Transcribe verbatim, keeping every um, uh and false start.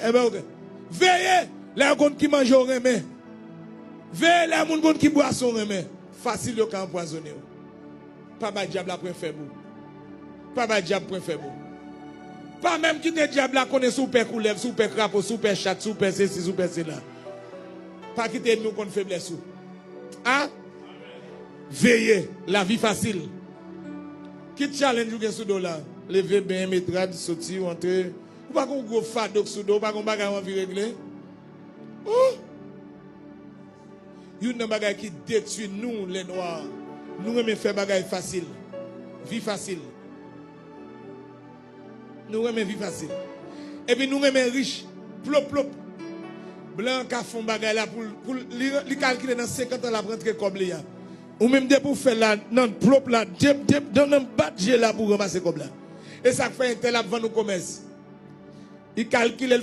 Enben, ok. Veye lè yo konn ki manje w renmen. Veye lè moun konn ki bwason w renmen. Fasil yo ka anpwazonnen w. Pa bay dyab la pwen fèb ou. Pa bay dyab pwen fèb ou. Pa menm kite dyab la konnen si w pè koulèv, si w pè krapo, si w pè chat, si w pè sesi, si w pè sela. Pa kite ènmi w konn feblès ou. A? Veye, lavi fasil. Ki challenge ou gen sou do la? Leve, benyen, met rad, soti, rantre. Ou pa gon gwo fado k sou do, ou pa gon bagay ou anvi regle? Oh! Youn nan bagay ki detwi nou, lè nwa, nou renmen fè bagay fasil. Vi fasil. Nou renmen vi fasil. Epi nou renmen rich. Plop, plop. Blan an ka fè yon bagay la pou, pou li, li kalkile nan senkant an l ap rantre kòb li a. Ou menm depi w fè la, nan plop la, dep, dep, nan, nan bat je la pou w ranmase kòb la. E sa k fè entèl ap vann ou komès. Li kalkile, l